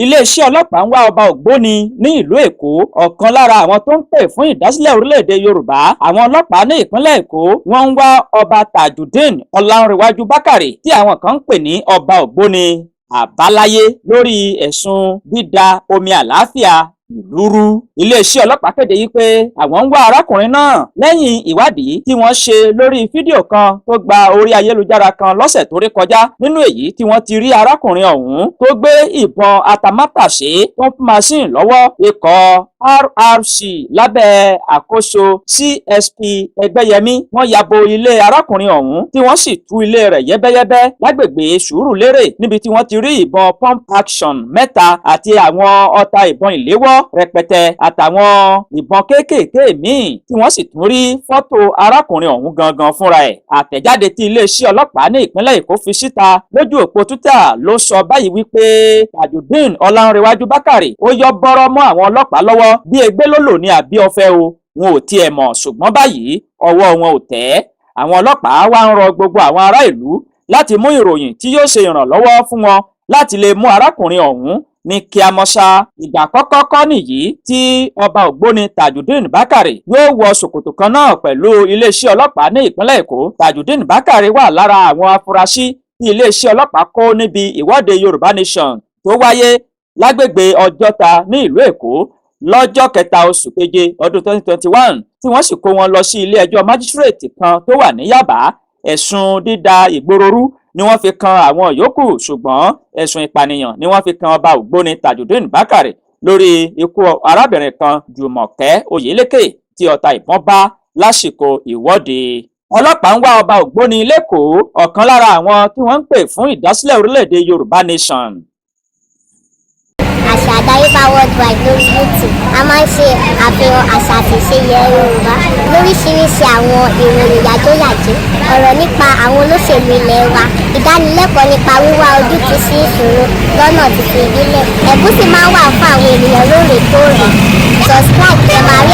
Iléeṣẹ́ ọlọ́pàá ń wá ọba ògbóni ní ìlú Èkó, ọ̀kan lára àwọn tó ń pè fún ìdásílẹ̀ orílẹ̀-èdè Yorùbá. Àwọn ọlọ́pàá ní ìpínlẹ̀ Èkó wọ́n ń wá Ọba Tajudeen Ọlánrewájú Bákàrè, tí àwọn kan ń pè ní Ọba Ògbóni Àbáláyé, lórí ẹ̀sùn dída omi àlàáfíà ìlú rú. Iléeṣẹ́ ọlọ́pàá kéde yìí pé àwọn ń wá arákùnrin náà lẹ́yìn ìwádìí tí wọ́n ṣe lórí fídíò kan tó gba orí ayélujára kan lọ́sẹ̀ tó rí kọjá, nínú èyí tí wọ́n ti rí arákùnrin ọ̀hún tó gbé ìbọn atamátàsé pump machine lọ́wọ́. Ikọ̀ RRC lábẹ́ àkóso CSP Ẹgbẹ́yẹmí, wọ́n ya bo ilé arákùnrin ọ̀hún, tí wọ́n sì tú ilé rẹ̀ yẹ́bẹ́yẹ́bẹ́ lágbègbè Sùúrùlérè, níbi tí wọ́n ti rí ìbọn pump action mẹ́ta àti àwọn ọta ìbọn ìléwọ́ rẹpẹtẹ àtàwọn ìbọn kéékèèké míì, tí wọ́n sì tún rí fọ́tò arákùnrin ọ̀hún gangan fúnra ẹ̀. Àtẹ̀jáde tí iléeṣẹ́ ọlọ́pàá ní ìpínlẹ̀ Èkó fi síta lójú òpó Twitter ló sọ báyìí wípé Tajudeen Ọlánrewájú Bákàrè ó yọ bọ́rọ́ mọ́ àwọn ọlọ́pàá lọ́wọ́ bí egbé ló lò ní àbí ọ̀fẹ́ o, wọn ò tiẹ̀ mọ̀, ṣùgbọ́n báyìí ọwọ́ wọn ò tẹ̀. Àwọn ọlọ́pàá wá ń rọ gbogbo àwọn ará ìlú láti mú ìròyìn tí yóò ṣe ìrànlọ́wọ́ fún wọn láti lè mú arákùnrin ọ̀hún ní kíámọ́sá. Ìgbà àkọ́kọ́ kọ́ nìyí tí Ọba Ògbóni Tajudeen Bákàrè yóò wọ ṣòkòtò kan náà pẹ̀lú iléeṣẹ́ ọlọ́pàá ní ìpínlẹ̀ Èkó. Tajudeen Bákàrè wà lára àwọn afurasí tí iléeṣẹ́ ọlọ́pàá kó níbi ìwọ́de Yorùbá Nation tó wáyé lágbègbè Ọjọ́ta ní ìlú Èkó lọ́jọ́ 3 oṣù keje ọdún 2021, tí wọ́n sì kó wọn lọ sí ilé ẹjọ́ májísírèètì kan tó wà ní Yábà. Ẹ̀sùn dída ìgboro rú ni wọ́n fi kan àwọn yòókù, ṣùgbọ́n ẹ̀sùn ìpànìyàn ni wọ́n fi kan Ọba Ògbóni Tajudeen Bákàrè lórí ikú arábìnrin kan, Jùmọ̀kẹ́ Oyèlékè, tí ọta ìbọn bá lásìkò ìwọ́de. Ọlọ́pàá ń wá Ọba Ògbóni l'Ékòó, ọ̀kan lára àwọn tí wọ́n ń pè fún ìdásílẹ̀ orílẹ̀-èdè Yorùbá Nation. Àṣà Àdáyébá Worldwide lórí YouTube. A máa ń ṣe àfihàn àṣà àti ìṣe ilẹ̀ Yorùbá lóríṣiríṣi, àwọn ìròyìn yàjóyàjó, ọ̀rọ̀ nípa àwọn olóṣèlú ilẹ̀ wa, ìdánilẹ́kọ̀ọ́ nípa wíwá ojútùú sí ìṣòro lọ́nà títí ìbílẹ̀. Ẹ̀bùn sì máa ń wà fún àwọn ènìyàn lóòrèkóòrè. Subscribe, ẹ máa rí.